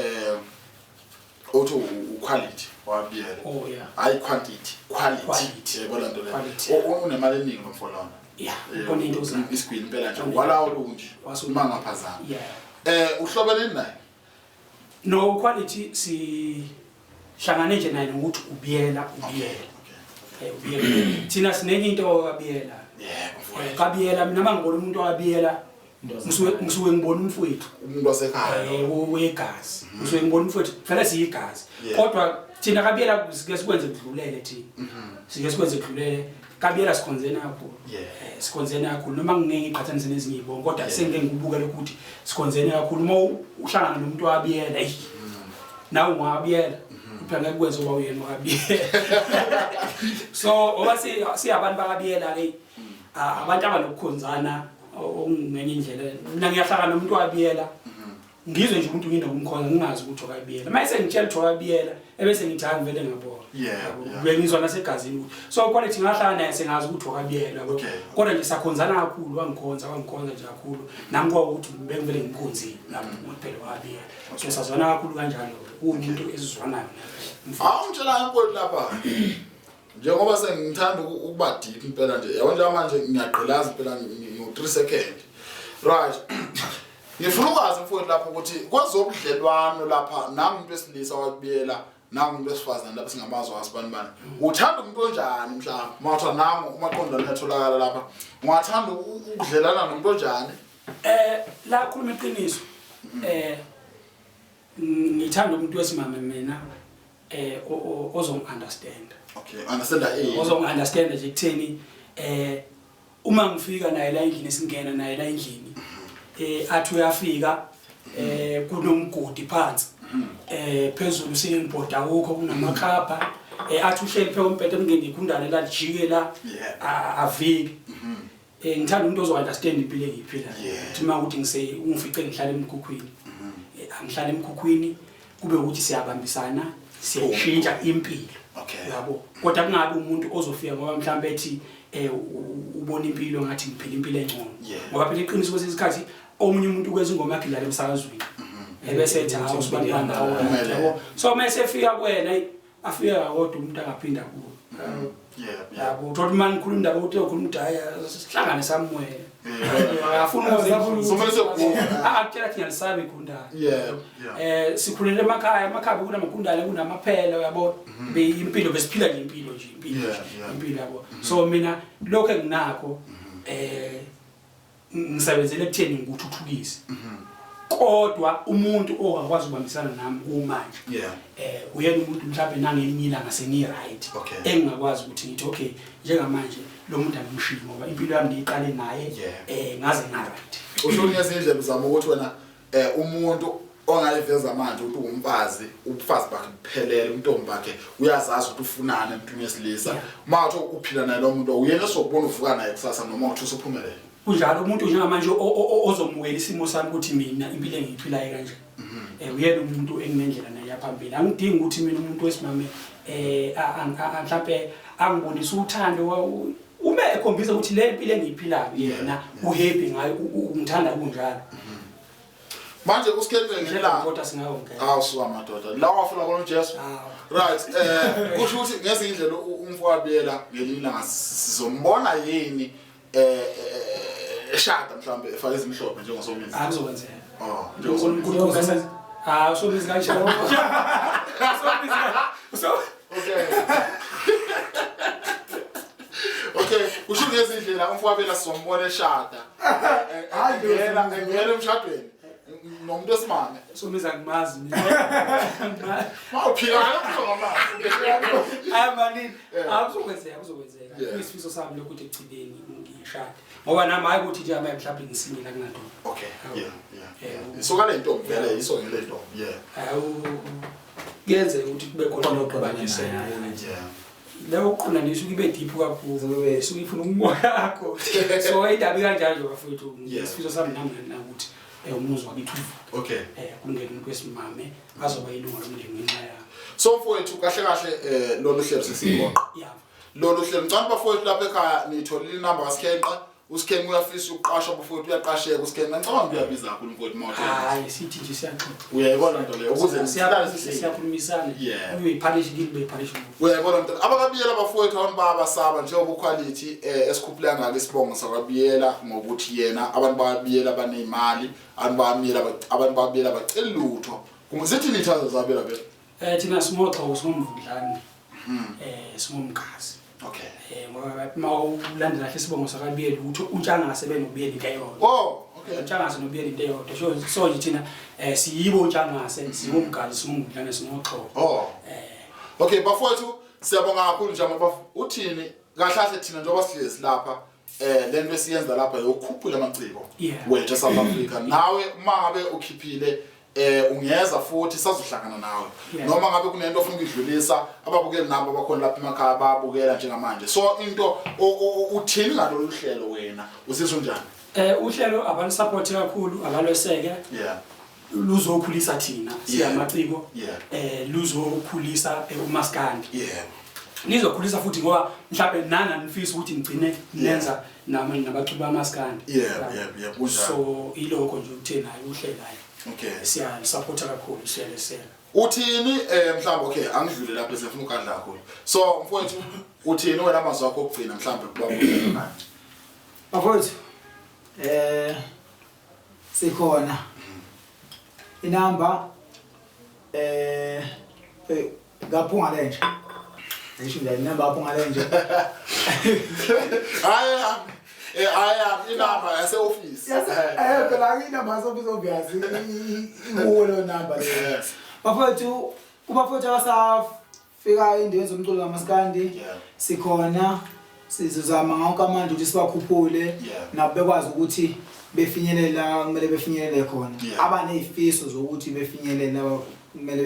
othi uquality wabiyela. Oh yeah. Hayi quantity, quality. Quality. Yebo lento leyo. Quality. Unemali eningi lo mfo lona. Yeah, ukhona into zakhe. Isigwini impela nje. Walawo lunje. Uma ngaphazama. Yeah. Uhlobene naye? No, quality si hlangane nje naye ngokuthi ubiyela ubiyela. Okay. Ubiyela. Thina sinenye into kabiyela. Yebo. Kabiyela mina mangibona umuntu wakabiyela ngisuke ngibona umfowethu. Umuntu wasekhaya. Wegazi. Ngisuke ngibona umfowethu. Vele siyigazi. Kodwa thina kabiyela sike sikwenze kudlulele thina. Sike sikwenze kudlulele. Kabiyela sikhonzene kakhulu. Sikhonzene kakhulu noma ngingeke ngiqhathanise nezinye izibongo kodwa sengike ngikubukele ukuthi sikhonzene kakhulu uma uhlangana nomuntu wabiyela hey. Nawe ungabiyela. Phela ngeke kwenze uba uyena wakabiyela. So ngoba siyabantu bakabiyela ke abantu abanokukhonzana okungenye indlela. Mina ngiyahlangana nomuntu wabiyela. Ngizwe nje umuntu nginokumkhonza ngingazi ukuthi wakabiyela. Mase ngitshela ukuthi wakabiyela ebese ngithi hayi ngivele ngabona. Bengizwa nasegazini ukuthi so quality ngahlala naye sengazi ukuthi wakabiyela yabo. Kodwa nje sakhonzana kakhulu wangikhonza nje kakhulu. Nami kwakuthi bengivele ngimkhonzile lapho ukuthi phela wakabiyela. So sazwana kakhulu kanjalo umuntu esizwanayo. Awungitshela inkolo lapha. Njengoba sengithanda ukuba deep impela nje. Yabo nje manje ngiyagqilaza impela ngo 3 second. Right. Ngifuna ukwazi mfowethu lapho ukuthi kwezobudlelwano lapha nangu umuntu wesilisa wakubiyela nangu umuntu wesifazane lapha singamazi wasibani bani. Uthanda umuntu onjani mhlawumbe? Mawutha nangu umaqondana uyatholakala lapha. Ungathanda ukudlelana nomuntu onjani? La khuluma iqiniso. Ngithanda umuntu wesimame mina ozongi-understand. Okay, understand ozongi-understand nje kutheni uma ngifika naye la endlini singena naye la endlini athi uyafika kunomgodi phansi phezulu singibhoda akukho kunamakhapha athi uhleli phe umbhede mngeni igundane la lijike la avike. Ngithanda umuntu ozo-understand impilo engiyiphila. Ukuthi uma ukuthi ngise ungifice ngihlala emkhukhwini. Angihlala emkhukhwini kube ukuthi siyabambisana siyashintsha impilo. Yabo. Kodwa kungabi umuntu ozofika ngoba mhlawumbe ethi ubona impilo ngathi ngiphila impilo engcono. Ngoba phela iqiniso kwesinye isikhathi omunye umuntu ukwenza ingoma yakhe idlala emsakazweni. Ebese ethi hawu sibani nawo. Yabo. So mase efika kuwena afika kodwa umuntu angaphinda kuwe. Yabo, uthola uma nikhuluma indaba ukuthi ukhuluma ukuthi hayi sihlangane somewhere. Afuna ukuze akutshela ukuthi ngiyalisabi igundane. Sikhulele emakhaya, emakhaya kunamagundane kunamaphela uyabo. Impilo besiphila nje impilo nje, impilo. Impilo yabo. So mina lokho enginakho ngisebenzele ekutheni ngikuthuthukise. Kodwa umuntu ongakwazi ukubambisana nami kumanje uyena umuntu mhlawumbe nangelinye ilanga sengi right engingakwazi ukuthi ngithi okay njengamanje lo muntu angimshiyi ngoba impilo yami ngiyiqale naye ngaze nga right. Usho ngezinye uzama ukuthi wena umuntu ongayiveza manje ukuthi ungumfazi ubufazi bakhe buphelele umntombi bakhe uyazazi ukuthi ufunani emntwini wesilisa. Uma uthi uphila naye lo muntu uyena osokubona uvuka naye kusasa noma uthi usuphumelele. Kunjalo umuntu njengamanje ozomukela isimo sami ukuthi mina impilo engiyiphilayo kanje. Uyena umuntu enginendlela naye yaphambili. Angidingi ukuthi mina umuntu wesimame mhlambe angibonise uthando uma ekhombisa ukuthi le impilo engiyiphilayo yena uhappy ngayo ungithanda kunjalo. Manje uSkenge ngelanga kodwa singawongena. Awusuka madoda. La wafuna kona uJesu. Right. Kusho ukuthi ngezinye indlela umfowabiyela ngelinye ilanga sizombona yini eshada mhlambe efaka izimhlophe njengoSomizi. Akuzokwenzeka. Oh, njengoSomizi. Ah, uSomizi kanjalo. Somizi. Okay. Okay, kusho ngezindlela umfowabela sizombona eshada. Hayi ngena emshadweni. nomuntu wesimame. Somiza ngimazi mina. Mawuphika lokho ngamazi. Hayi mani, akuzokwenzeka, kuzokwenzeka. Isifiso sami lokhu ukuthi ekugcineni ngishade. Ngoba nami hayi ukuthi nje manje mhlawumbe ngisimile kunantombi. Okay. Yeah, yeah. Isuka le ntombi vele, iso ngele ntombi. Yeah. Hawu kuyenzeka ukuthi kube khona Khona oxabanisa. Yeah. Leyo kuqonda nje ibe deep kakhulu. Isuke ifuna umoya wakho. So indaba ikanjalo nje bafowethu. Isifiso sami nami ukuthi umuzi wakithi uvuke. Okay. Kungene umuntu wesimame azoba ilungu lomndeni ngenxa yakhe. So mfowethu kahle kahle lolu hlelo sesigoqa. Yeah. Lolu hlelo ngicela bafowethu lapha ekhaya nitholile inamba kaSikhenqe. uSikhenqe uyafisa ukuqashwa bafowethu, uyaqasheka uSikhenqe. Ngicabanga ukuthi uyabiza kakhulu mfowethu mawuthi. Hayi sithi nje siyaxoxa. Uyayibona into leyo ukuze siyakhulumisana. Uyiphalish kimi beyiphalish. Uyayibona into. Abakabiyela bafowethu abantu bayabasaba njengoba uQuality esikhuphula ngalo isibongo sakabiyela ngokuthi yena abantu bayabiyela banezimali, abantu bayamiyela, abantu bayabiyela bacela lutho. Kumzithi lithazo zabela be. Thina singoxoxo singomvundlane. Singomgazi. Okay. Ngoba mawulandela kahle isibongo sakabiyela ukuthi uNtshangase benobiyela into eyodwa. Oh, okay. uNtshangase nobiyela into eyodwa. So nje thina siyibo uNtshangase, singomgazi, singomvundlane, singoxoxo. Oh. Okay, bafowethu siyabonga kakhulu nje bafo. Uthini kahle kahle thina njengoba sihlezi lapha lento esiyenza lapha yokukhuphula amaciko wethu eSouth Africa. Nawe uma ngabe ukhiphile ungeza futhi sazohlangana nawe. Noma ngabe kunento ofuna ukudlulisa ababukeli nabo abakhona lapha emakhaya babukela njengamanje. So into uthini ngalolu hlelo wena? Usizwa njani? Uhlelo abantu support kakhulu, abalweseke. Yeah. Luzokhulisa thina siyamaciko. Luzokhulisa uMaskandi. Yeah. Nizokhulisa futhi ngoba mhlawumbe nana nifisa ukuthi ngigcine nenza nami nabaculi bamaskandi. Yeah, yeah, yeah. So ilokho nje ukuthena uhlelayo. Okay. Siyalisupporta kakhulu, siyaleseka. Uthini mhlawumbe okay angidlule lapho sefuna ukudla kakhulu. So mfowethu uthini wena amazwi akho okugcina mhlawumbe kubabukeli manje? Bafowethu sikhona. Inamba ngaphunga lenje. Ngisho nje inamba aphunga lenje. Hayi I am inamba yase office. Yes, phela inamba yase office obvious. Ikuwo lo number le. Bafowethu, kubafowethu abasafika endaweni zomculo kaMaskandi, sikhona sizozama ngonke amandla ukuthi sibakhuphule nabo bekwazi ukuthi befinyelela kumele befinyelele khona. Abanezifiso zokuthi befinyelele kumele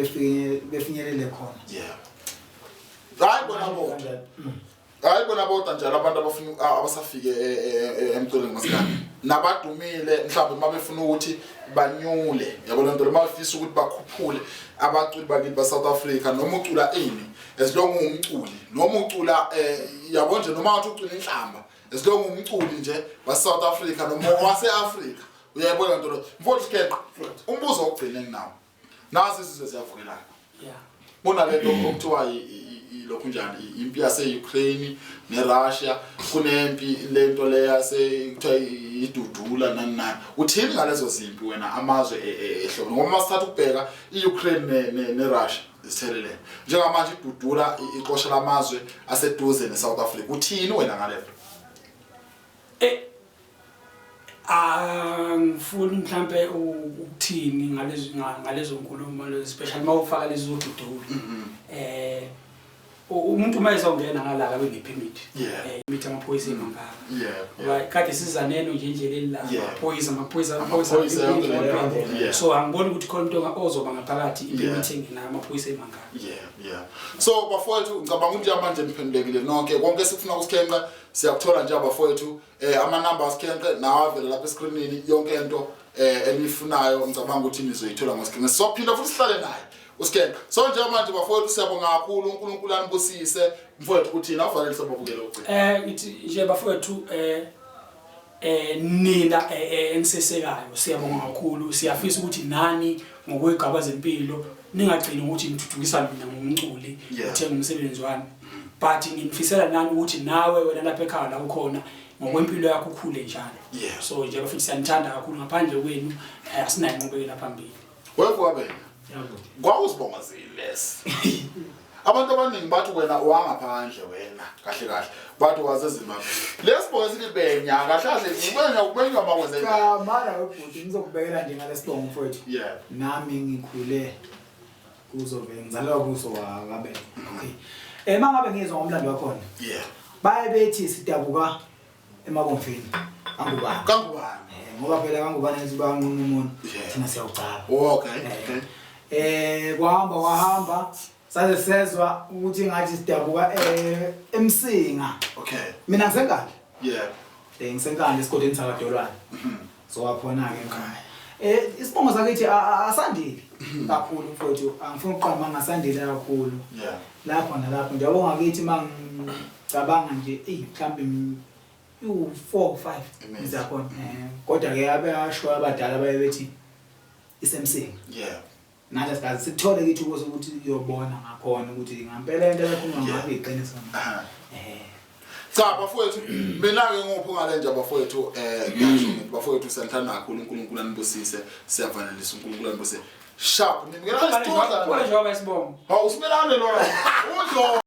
befinyelele khona. Yeah. Hayi bona bodwa. Hayi bona bodwa njalo abantu abafuna abasafike emculweni kaMaskandi. Nabadumile mhlawumbe mabefuna ukuthi banyule, yabona nto mabefisa ukuthi bakhuphule abaculi bakithi ba South Africa noma ucula ini as long ungumculi noma ucula yabo nje noma ngathi ucula inhlamba as long ungumculi nje ba South Africa noma wase Africa uyayibona nto lo. Mfowethu Sikhenqe, umbuzo wokugcina enginawo. Nazi izizwe ziyavukelana. Yeah. Kunalento okuthiwa ilokhu njani impi yase Ukraine neRussia, kunempi lento leya kuthiwa idudula nani nani. Uthini ngalezo zimpi wena amazwe ehlobene? Ngoba masithatha ukubheka iUkraine neRussia zithelelene. Njengamanje idudula ixosha lamazwe aseduze neSouth Africa. Uthini wena ngalento? Angifuni mhlambe ukuthini ngalezo nkulumo lezo, especially mawufaka lezo zodudula. Umuntu uma ezongena ngala kabe ngepermit. Imithi amaphoyisa emangaka. Ngoba kade sizaneno nje endleleni la, amaphoyisa, amaphoyisa, amaphoyisa, amaphoyisa. So angiboni ukuthi khona umuntu ozoba ngaphakathi ipermit engenayo amaphoyisa emangaka. Yeah, yeah. So bafowethu ngicabanga ukuthi manje niphendulekile nonke konke sifuna ukusikhenqa siyakuthola nje abafowethu. Amanamba asikhenqe nawo avela lapha escreenini, yonke into enifunayo ngicabanga ukuthi nizoyithola ngoscreen. Sophinda futhi sihlale naye uSikhenqe. So njengamanje bafowethu siyabonga kakhulu, uNkulunkulu anibusise. Mfowethu uthini awufanele sababukele ugcina? Ngithi nje bafowethu nina enisesekayo siyabonga kakhulu. Siyafisa ukuthi nani ngokwegaba zempilo ningagcini ukuthi nithuthukisa mina ngomculi uthenga umsebenzi wami, but nginifisela nani ukuthi nawe wena lapha ekhaya la ukhona ngokwempilo yakho ukhule njalo. So nje bafethu siyanithanda kakhulu, ngaphandle kwenu asinayo inqubekela phambili. Wevukabena. Kwawuzibonga zilesi. Abantu abaningi bathi wena wangaphandle wena kahle kahle. Bathi waze eZimbabwe. Lesibongo esithi Benya kahle kahle ubenya ubenywa makwenze. Cha mara webhuti ngizokubekela nje ngalesibongo mfowethu. Yeah. Nami ngikhule kuzo vele ngizalelwa kuso wakaBenya. Okay. Eh mangabe ngizwa ngomlando wakhona. Yeah. Baye bethi sidabuka emabomvini kaNgubane. KaNgubane. Eh, ngoba phela kaNgubane ngithi banquma umuntu thina siyawucaba. Okay. Okay. Eh kwahamba kwahamba saze sezwa ukuthi ngathi sidabuka eh eMsinga. Okay. Mina ngisenkandla. Yeah. Eh ngisenkandla esigodini sakaDolwane. So wakhona ke ekhaya. Eh isibongo sakithi asandile kakhulu mfowethu angifuni ukuqamba ngasandile kakhulu. Yeah. Lapho nalapho njengoba ngakithi mangicabanga nje ey mhlambe u 4 5 Amazing. ngizakhona. Eh kodwa ke abasho abadala baye bethi isemsinga. Yeah. Nathi asikaze sikuthole kithi ukuze ukuthi uyobona ngakhona ukuthi ngampela into abakhuluma ngayo iqiniso na. Aha. Eh Cha bafowethu mina ke ngophu ngale nje bafowethu eh ngisho ngithi bafowethu siyanithanda kakhulu uNkulunkulu anibusise siyavalelisa uNkulunkulu anibusise. Sharp nimukela Kuba isithuza. njengoba isibongo. Hawu simelane lona. Udlo